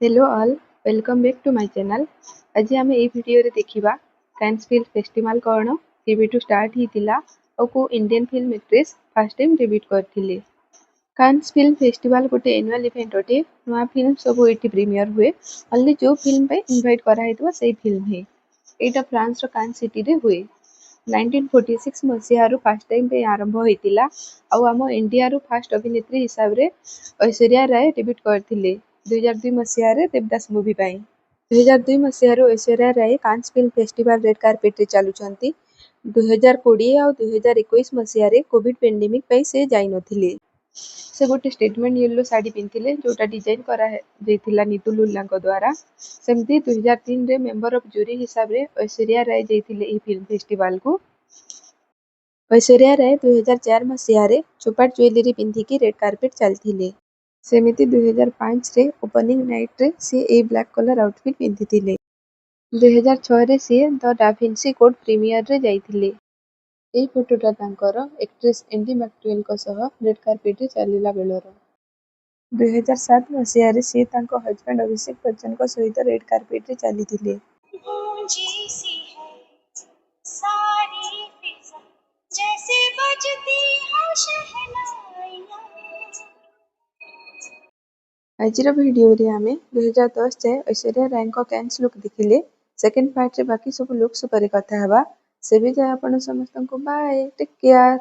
Hello all, welcome back to my channel. ଆଜି ଆମେ ଏଇ ଭିଡ଼ିଓରେ ଦେଖିବା କାନ୍ସ ଫିଲ୍ମ ଫେଷ୍ଟିଭାଲ କ'ଣ, କେବେଠୁ ଷ୍ଟାର୍ଟ ହେଇଥିଲା ଆଉ କେଉଁ Indian film actress first time debut କରିଥିଲେ। କାନ୍ସ ଫିଲ୍ମ ଫେଷ୍ଟିଭାଲ ଗୋଟେ ଆନୁଆଲ ଇଭେଣ୍ଟ ଅଟେ। ନୂଆ ଫିଲ୍ମ ସବୁ ଏଇଠି ପ୍ରିମିୟର ହୁଏ। ଓନ୍ଲି ଯେଉଁ ଫିଲ୍ମ ପାଇଁ ଇନଭାଇଟ୍ କରାହେଇଥିବ, ସେଇ ଫିଲ୍ମ ହିଁ। ଏଇଟା ଫ୍ରାନ୍ସର କାନ୍ସ ସିଟିରେ ହୁଏ। 1946 ମସିହାରୁ ଫାଷ୍ଟ ଟାଇମ୍ ପାଇଁ ଆରମ୍ଭ ହେଇଥିଲା ଆଉ ଆମ ଇଣ୍ଡିଆରୁ ଫାଷ୍ଟ ଅଭିନେତ୍ରୀ ହିସାବରେ ଐଶ୍ୱର୍ଯ୍ୟା ରାୟ ଡେବ୍ୟୁଟ୍ କରିଥିଲେ 2002 ମସିହାରେ ଦେବଦାସ ମୁଭି ପାଇଁ। 2002 ମସିହାରୁ Aishwarya Rai Cannes film festival red କାର୍ପେଟରେ ଚାଲୁଛନ୍ତି। 2020 ଆଉ 2021 ମସିହାରେ କୋଭିଡ ପେଣ୍ଡେମିକ୍ ପାଇଁ ସେ ଯାଇନଥିଲେ। ସେ ଗୋଟେ ଷ୍ଟେଟମେଣ୍ଟ ୟେଲୋ ଶାଢ଼ୀ ପିନ୍ଧିଥିଲେ, ଯୋଉଟା ଡିଜାଇନ କରାଯାଇଥିଲା ନିତୁ ଲୁଲ୍ଲାଙ୍କ ଦ୍ୱାରା। ସେମିତି 2003ରେ ମେମ୍ବର ଅଫ୍ ଜୁରି ହିସାବରେ ଐଶ୍ୱର୍ଯ୍ୟା ରାୟ ଯାଇଥିଲେ ଏହି ଫିଲ୍ମ ଫେଷ୍ଟିଭାଲକୁ। ଐଶ୍ୱର୍ଯ୍ୟା ରାୟ 2004 ମସିହାରେ ଚୋପାଟ ଜୁଏଲାରୀ ପିନ୍ଧିକି ରେଡ୍ କାର୍ପେଟ ଚାଲିଥିଲେ। ସେମିତି 2005ରେ ଓପନିଂ ନାଇଟରେ ସିଏ ଏଇ ବ୍ଲାକ୍ କଲର ଆଉଟଫିଟ୍ ପିନ୍ଧିଥିଲେ। 2006ରେ ସିଏ ଦ ଡାଭିନ୍ସି କୋଡ୍ ପ୍ରିମିୟରରେ ଯାଇଥିଲେ। ଏଇ ଫଟୋଟା ତାଙ୍କର ଆକ୍ଟ୍ରେସ ଆଣ୍ଡି ମ୍ୟାକଡୱେଲଙ୍କ ସହ ରେଡ୍ କାର୍ପେଟରେ ଚାଲିଲା ବେଳର। 2007 ମସିହାରେ ସିଏ ତାଙ୍କ ହଜବେଣ୍ଡ ଅଭିଷେକ ବଚ୍ଚନଙ୍କ ସହିତ ରେଡ୍ କାର୍ପେଟରେ ଚାଲିଥିଲେ। गूंजी सी है सारी फिजा, जैसे बजती हो शहनाइयाँ। ଆଜିର ଭିଡ଼ିଓରେ ଆମେ 2010 ଯାଏ ଐଶ୍ୱର୍ଯ୍ୟା ରାୟଙ୍କ କ୍ୟାନ୍ସ ଲୁକ୍ ଦେଖିଲେ। ସେକେଣ୍ଡ ପାର୍ଟରେ ବାକି ସବୁ ଲୁକ୍ସ ଉପରେ କଥା ହେବା। ସେବେ ଯାଏ ଆପଣ ସମସ୍ତଙ୍କୁ ବାଏ, ଟେକ୍ କେୟାର।